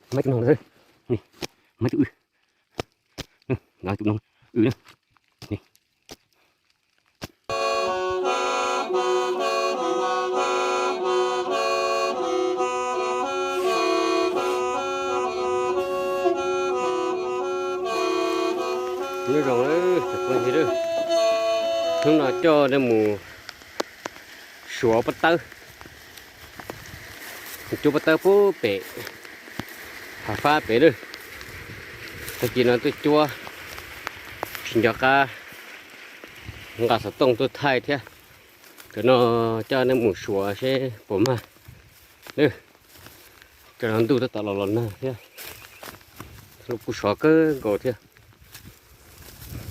Maib tug noog ntawd, maib tug w, tus noog w na. Nyob zoo, hnub no coj nej mus suav pob tawb, cuab pob tawb puag pem hav fab pem lawm. Tag kis no tuaj cuab, tsis nco qab nqa xov tooj tuaj thaij thiab. Cov no coj nej mus suav seb puas mag. Cov no ntuj tab tom los los nag thiab, lub kuj sov kawg nkaus thiab.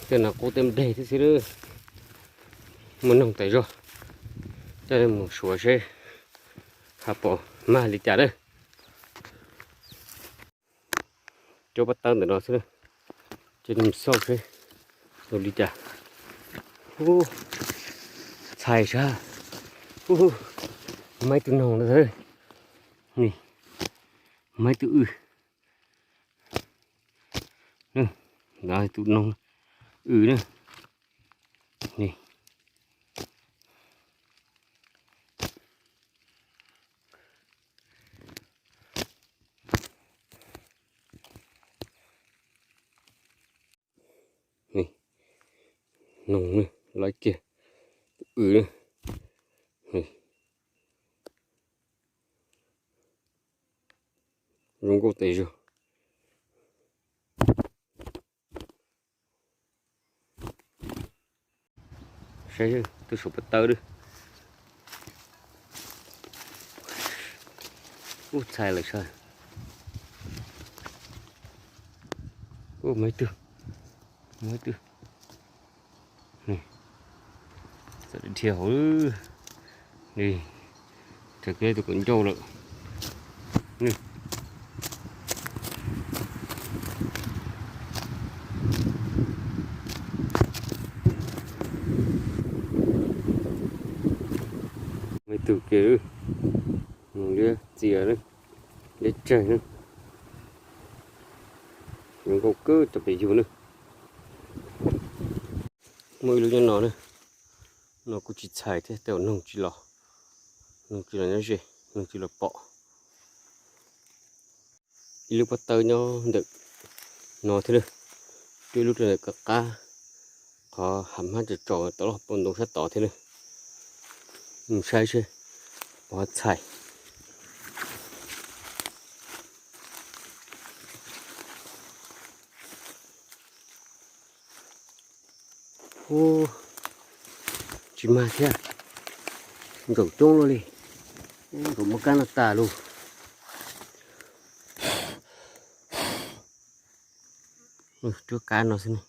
Tej no qub tej deg thiab xwb, muaj noog tas zog. Coj nej mus suav seb ho puas mag li cas na. Cuab pob tawb ntawm no xwb, coj nej mus xauj seb zoo li cas. Ub, txhais sab. Ub, maib tug noog ntawd, maib tug w. Tus noog w na. Noog na, lawv kiag tus w na. Zoo nkauj tas zog. Saib, tuaj suav pob tawb lawm. Ub, txhais lawm sas. Ub, muaj ib tug, muaj ib tug. Txawm dhia hauv, raws kiag tus kaum ncauj lawm. Muaj ib tug kiag, liab txias, liab tsawg na. Zoo nkauj kawg cov pem yug na. Muaj ib lub nyob no na, no kuj tsis txhais thiab, tej zaum noog tsis los, noog tsis los nyob ze, noog tsis los pom. Ib lub pob tawb nyob ntawm no thiab na, ib lub rau ntawm qab, qhov hav hmab tsom tsom tau lub hauv paus ntoo sab tod thiab na. Mus saib seb puas txhais. Ub, tsis mag thiab, ntsaum coob luaj li, ntsaum muaj kab no tas lug. Cuab kab no xwb ne.